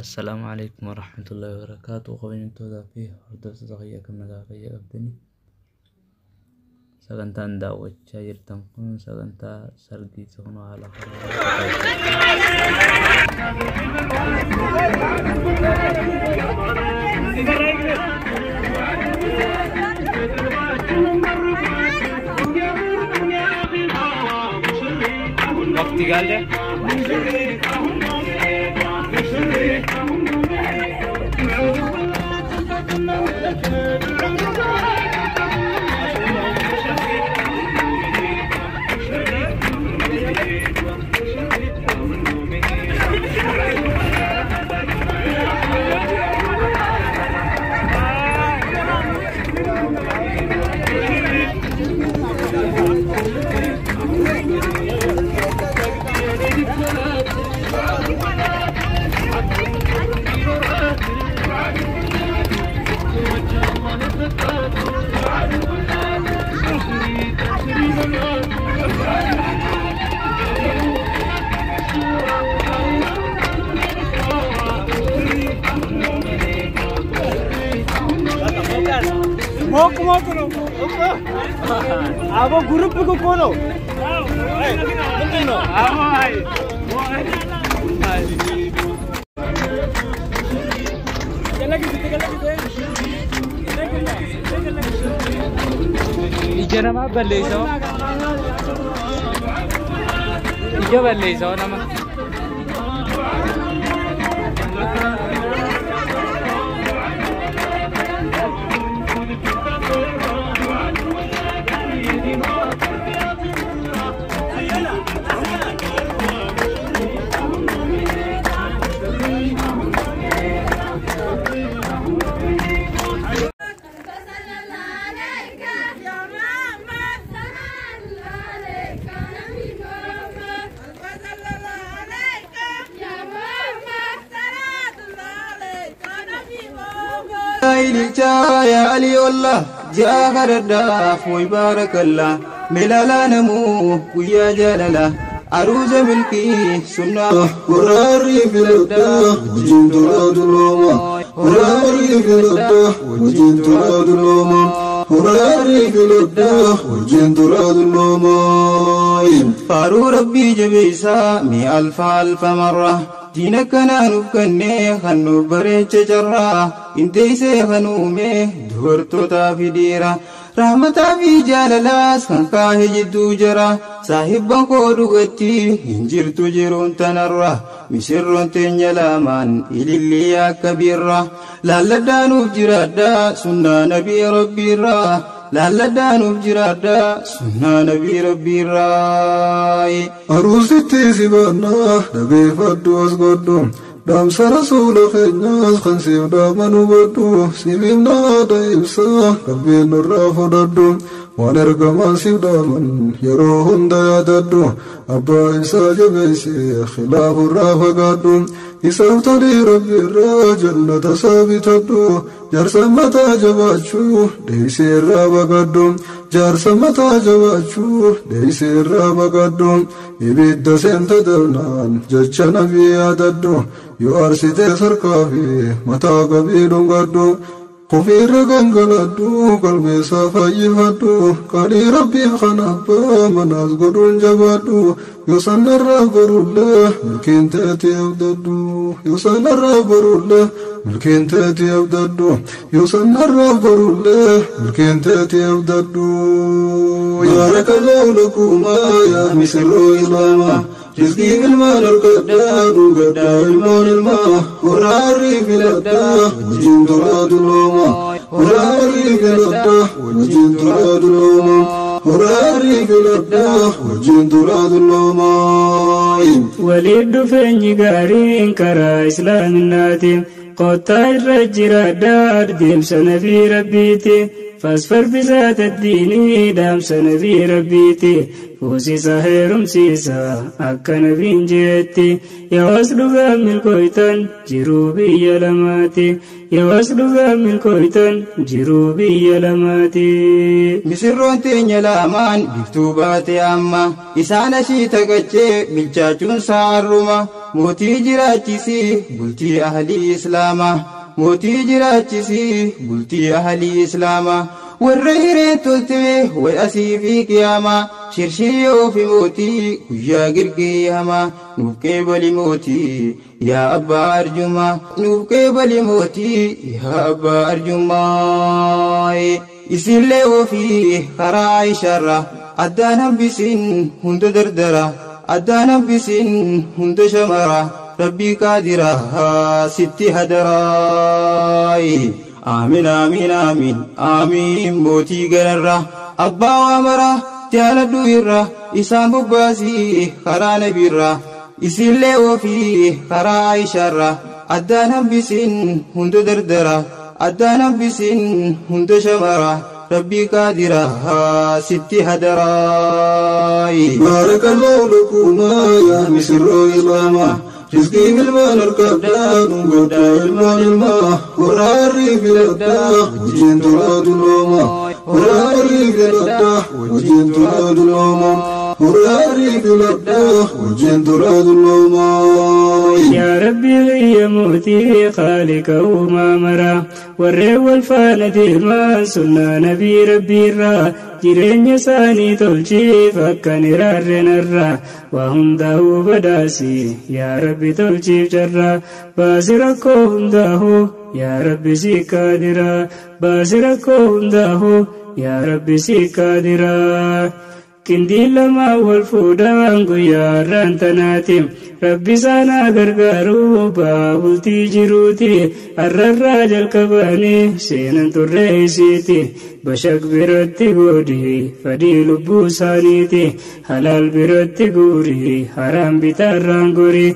Assalaamu alaikum warahmatullahi wabarakatuh. Kabajamtootaa fi hordoftoota kiyya kan nagaa fayyaa qabdanii. Sagantaan daawwachaa jirtan kun sagantaa sargii kunoo haala Waqti galle. ሞቅ ሞቅ ነው። አቦ ግሩፕ እኮ ነው። ምንድን ነው? Ija namaa balleessa. Ija balleessa nama. يا علي والله جاء غرداف ويبارك الله ملالا نمو ويا جلاله عروز ملكي سنة وراري في الأبداع وجين تراد اللومة وراري في الأبداع وجين تراد اللومة وراري في الأبداع وجين تراد اللومة فارو ربي جبيسا مي ألف ألف مرة دينك نانوف كني خنو بريتش جرا انتي سيخنومي دورتو تافي ديرا رحمتا في جاللاس kan kaahe jidduu jira saahibban koo dhugatti hin jirtu jiruun tanarra misirroon teenya lamaan ilillii akka birra laalladhaanuuf jiraadha sunnaa nabii rabbiirra laalladhaanuuf jiraadha sunnaa nabii rabbiirra. Aruusitti si baannaa dhageeffadhu as godhu dhaamsa rasuula keenyaas kan siif dhaaman hubadhu siif himnaadha ibsaa qalbiin nurraa fudhadhu waan ergamaan siif dhaaman yeroo hunda yaadadhu abbaa isaa jabeessi khilaafurraa fagaadhu isaaf tolii rabbiirraa jannata isaa bitadhu jaarsa mataa jabaachuu deebisee irraa baqadhu jaarsa mataa jabaachuu deebisee irraa baqadhu ibidda seenta dabnaan jecha nabii yaadadhu yoo arsitee sarkaa fi mataa qabii dhungadhu Ofiirra gangaladhu qalbeessaa fayyifadhu qalii rabbiif kan abbaa manaas godhuun jabaadhu yoo sanarraa barullee milkiin teetii abdadhu yoo sanarraa barullee milkiin teetii abdadhu yoo sanarraa barullee milkiin teetii abdadhu. Baarakallahu lakumaa yaa misirroo islaamaa. Rizqii ilmaan argadhaa dhugadhaa ilmoon ilmaa waraarri filadhaa wajjin turaa dullooma waraarri filadhaa wajjin turaa dullooma waraarri filadhaa wajjin turaa dullooma. Waliif dhufeenyi gaariin karaa islaaminaati qottaa irra jiraadhaa deemsa nabii rabbiiti. فاصفر بذات الدين دام نبي ربيتي فوسيسا هيرمسيسا أكا نبين جيتي يا واسلوغا ملكويتان جروبي يا لماتي يا واسلوغا ملكويتان جروبي يا لماتي Misirroon teenya lamaan biftuu baate amma isaan ashii tagachee bilchaachuun saarruma Mootii jiraachisii bultii ahlii islaamaa. Mootii jiraachisii bultii ahlii islaamaa. Warra hiree toltee way asii fi qiyaamaa. Shirshiyyoo fi mootii guyyaa girgiyyamaa. Nuuf qeebali mootii yaa abbaa arjummaa. Nuuf qeebali mootii yaa abbaa arjummaa. Isillee ofii karaa Aishaarra addaan hambisiin hunda dardara. Addaan hambisiin hunda shamara. Rabbii qaadira sitti hadaraayi. Aamin aamin aamin aamin mootii gararra. Abbaa waamara jaaladhu irra isaan bobbaasii karaa nabiirra. Isillee ofii karaa Aishaarra addaan hambisiin hunda dardara. Addaan hambisiin hunda shamara. Rabbii qaadira sitti hadaraayi. بارك الله لكما يا مسر إسلاما رزقي بالمان الكبدا نقدا المان الماء وراري في الأدا وجين تراد اللوما وراري في الأدا وجين تراد اللوما وراري في الأدا وجين تراد اللوما. يا ربي يا موتي خالق وما مرا والري والفان ما سنة نبي ربي را jireenya isaanii tolchiif akka niraarrenarra waa hundaa'uu badhaasi yaa rabbi tolchiif carraa baasi rakkoo hundaa'uu yaa rabbi si kaadiraa baasi rakkoo hundaa'uu yaa rabbi si kaadiraa. Qindiin lamaa wal fuudhaan guyyaa har'aan tanaati. Rabbi isaanaa gargaaruu baabultii jiruuti. Har'arraa jalqabanii seenan turree isiiti. Bashaq biratti godhi fadii lubbuu isaaniiti. Halaal biratti guuri haraam bitaarraan gori.